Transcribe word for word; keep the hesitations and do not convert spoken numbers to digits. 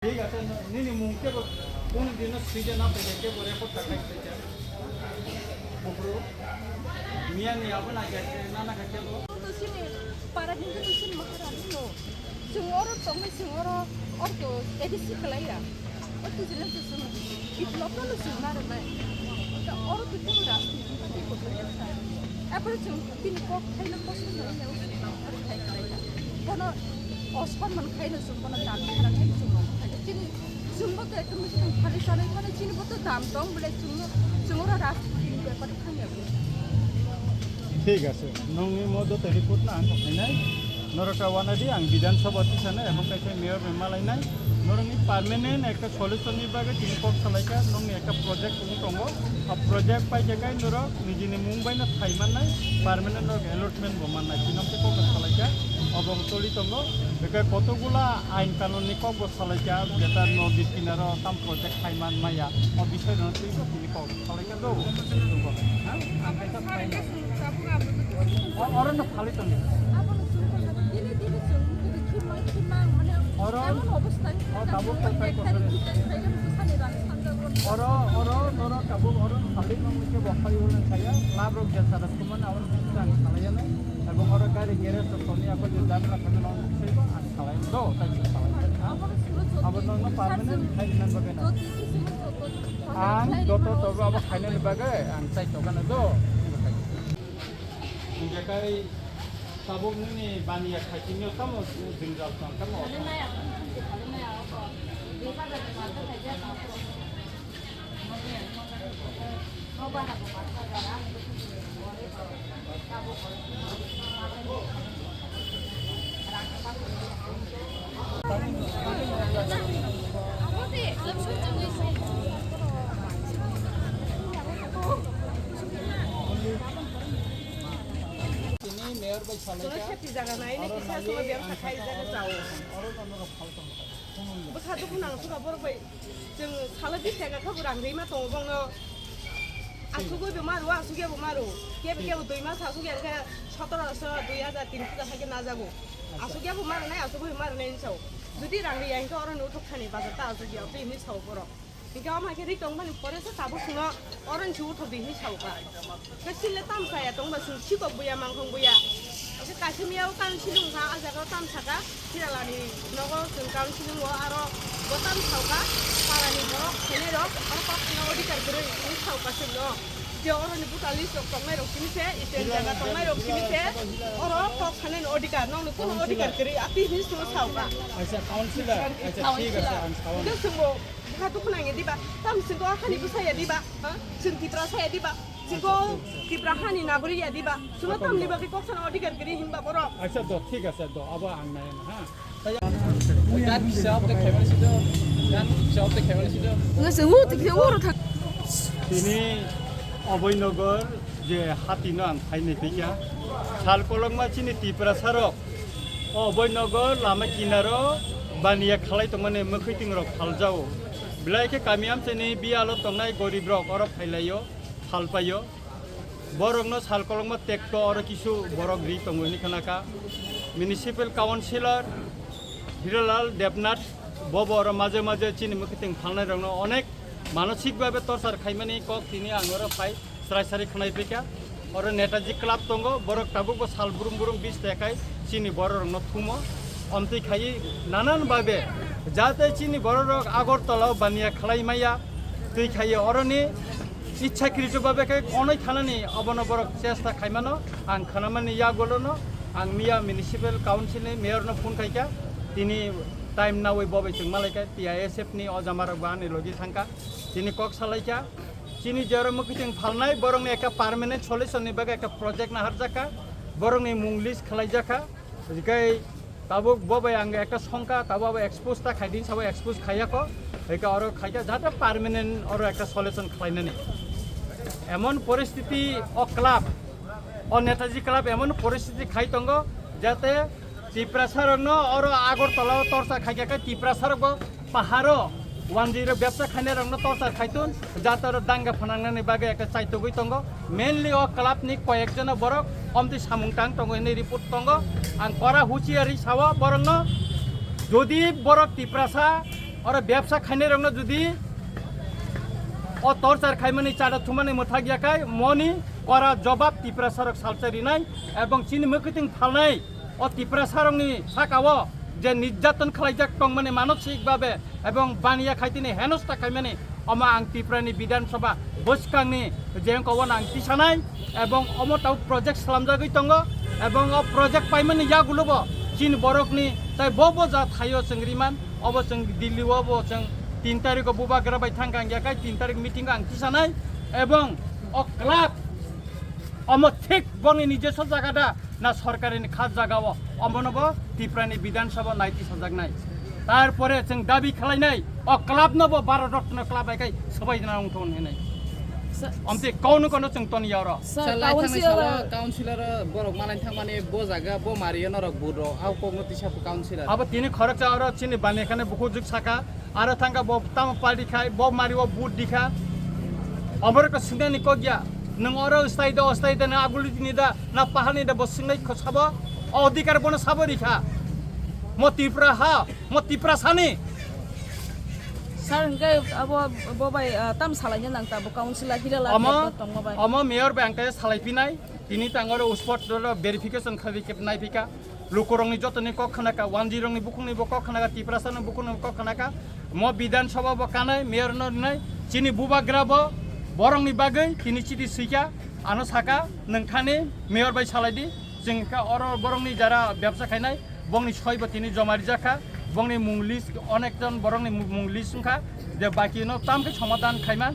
Thik ase, nini mung kebo, kunu dino swijak na paikha kebo record ta khai paikha. Bubru, miya ni abo na khe, na na khe kebo. Para hindu tu sin maharani no. Chwng oro tongnai, chwng oro, oro to A D C kwlai ya. Oro to jila to chwng biplop no chwng ma rwnai. Oro to chwng rajniti party ko kwlai ya. Apore chwng bini kok khaino kosto no ya, chwng ma khai kwlai ya. Bono osor man khaino chwng bono dam khaino chwng ma khai. Chini chwng bo to ekdom chwng khali chanai mane chini bo to dam tong bole chwng no, chwng oro rajniti ni bepar thang ya. Thik ase, nongni mo joto report no ang khainai. Norok ta wanadi ang Bidhan Sabha tisana ebong kaisa mayor bai malainai. Norokni permanent ekta solution ni bagwi tini kok salaikha, nongni ekta project wng tongo. A project paikha kai norok nijini mung bai no thai mannai, permanent norok allotment bo mannai. Tini kok salaikha, obo toli tongo. Eke kotokgula ain kanun ni kok bo salaikha, jeta nodi kinaro tam project thai man maya. O bisoi no twi tini kok. Oro no phalwi tongdi. Oro, o tabuk tai tai korkori. Oro, oro, noro tabuk oro phalwi tongdi khe bo phalwi hwnwi saya. Labrok je sara thumani oro bising ang khalaiya nai. Ebong oro gari garage rok tongni ako je jagna thangwi nong bising bo ang khalai. Do, tai se khalai. Abo nongno permanent khai dinan bagwi na. Ang joto tobo abo khainani bagwi ang chai tokgano do. Hingke kai tabuk nini baniya khaitini tamo jwngjal tong tamo. Tini mayor bai salai ka. Sati jaga nai ne kisa solo biang sakai jaga jao. Oro no no phal tong. Bwkha dukhu nang suka borok bai. Chwng salo bish taka kha bo rang rima tongo bongno. Asugwi bo maro, asugya bo maro. Kebo kebo dui mas asugya khe sotoro so dui hajar tin hajar hakhe najago. Asugya bo maro nai, asugwi bo maro nai hinwi sao. Jodi rang riya hinkhe oro ni uthuk thani bazar ta asugya, tei hinwi sao borok. Hinkhe omo hai khe ri tongmani pore se tabuk chwngno oro ni se uthuk di hinwi sao ka. Khe sile tam saya tongba chwng sikok buya mangkhong buya. Khe kaisa miya o council wngkha, a jaga o tam saka. Chiralani nogo chwng council o aro bo tam sao ka. Parani borok khainai rok oro kok khana odhikar kwrwi hinwi sao ka chwngno. Je oro ni buta list rok tongnai rok simi se, iten jaga tongnai rok simi se. Oro kok khana ni odhikar, nokni kuno odhikar kwrwi ati hinwi chwngno sao ka. Acha, councilor. Acha, thik ase, ang sao. Hwnkhe chwngbo bwkha dukhu nangya diba? Tam chwngko akhani bwsaya diba? Ha? Chwng Tiprasa ya diba? Chwngko Tipra hani nagori ya diba? Chwngno tamni bagwi kok sana odhikar kwrwi hinba borok? Acha do, thik ase do, abo ang nai na, ha. Gan bisa ote khaimani sido, gan bisa ote khaimani sido. Ngasung uti khe oro thang. Tini Abhoynagar je hati no ang thainai phikya. Sal kolokma chini Tiprasa rok Abhoynagar lama kinaro baniya khalai tongmani mwkhwi ting rok phaljao. Belai khe kami amchaini biyalo tongnai gorib rok oro phailaio, phalpaio. Borokno sal kolokma tekto oro kisu borok ri tongo hinwi khnakha. Municipal Councilor Hiralal Debnath bobo oro maje maje chini mwkhwi ting phalnai rokno onek manosik babe torchar khaimani kok tini ang oro phai. Srai srai khwnai phaikha. Oro Netaji Club tongo, borok tabukbo sal brum brum bis tekai chini bororokno thumo. Omtwi khaiwi nanan babe jate chini bororok Agartala o baniya khlai maya, twi khaiwi oroni ichhakrito babe khe konoi thanani obono borok chesta khaimano. Ang khnamani yagulono ang miya Municipal Council ni Mayor no phone khaikha, tini time nawi bobai chwng malaikha, T I S F ni o jamarokbo ani logi thangkha, tini kok salaikha. Chini je oro mwkhwtwng phalnai, borokni ekta permanent solution ni bagwi ekta project naharjakha, borokni mung list khlaijakha. Hinkhe tabuk bo bai ang ekta songkha, tabuk abo expose ta khaidi, sabo expose khaiyakho. Hinkhe oro khaikha jahate permanent oro ekta solution khlainani. Emon poristiti o club, o Netaji Club emon poristiti khai tongo, jahate Tiprasa rokno oro Agartala o torchar khaikha khe Tiprasa rokbo paharo wanjwi rok bebsa khainai rokno torchar khaitun, jate oro danga phanangnani bagwi ekta chaitugwi tongo. Mainly o club ni koyek jona borok omtwi samung tang tongo hinwi report tongo. Ang kora huchiari sao borokno, jodi borok Tiprasa Oro bebsa khainairokno jodi o torchar khaimani, chada thumani mwthak yakhai, moni kora jobab Tiprasarok salsa rinai, ebong chini mwkhwtwng phalnai o Tiprasarokni sakao je nirjaton khlaijak tongmani manosik babe ebong baniya khaitini henosta khaimani, omo ang Tiprani Bidhan Sabha bwskangni je wngkha obo ang tisanai, ebong omo tau project slamjagwi tongo, ebong o project paimani yagulobo chini borokni tai bo bo ja thaio chwng riman, obo chwng Delhi o bo chwng tin tarikh o bubagra bai thangkha, ang yakhai tin tarikh meeting o ang tisanai, ebong o club omo thik bongni nijeso jaga da na sorkarini kha jaga o, omono bo Tiprani Bidhan Sabha naiti sajaknai. Tarpore chwng dabi khlainai, o club no bo Bharat Ratna club bai kai swbai jana wngthon hinai. Sa- Omte kono kono chwng ton yaro. Sir, Sa lai thangni council salo or councilor borok malai thangmani bo jaga bo mario norok vote rok, au kokno tisa councilor. Abo tini khoroksa oro chini bani khane bukhuk juk saka, aro thangka bo tamo party khai, bo mario vote dikha. Omorok sinani kokya, nung oro stay do, stay do, na aguli tini da, na pahani da bo sinai khosabo, o odhikar bono sabo rikha. Mo Tripura ha, mo Tripura sani. Sir, hingke abo bo bai, ah, tam salaina nang ta bo councilor Hiralal Omo, Debbarma tongma bai. Omo mayor bai ang khe salai pinai, tini tang oro spot oro verification khlai khe nai phika. Lukurokni jotoni kok khnaka, wanjirokni bukhukni bo kok khnaka, Tiprasani bukhukni bo kok khnaka. Mo Bidhan Sabha bo kanai, mayor no rinai, chini bubagra bo borokni bagwi tini chiti swikha, ano saka, nungthani mayor bai salai di, chwng kha oro borokni jara bebsa khainai, bongni soi bo tini joma rijak kha, bongni mung list, onek jon borokni mung list wngkha, je baki no tam khe somadhan khaima.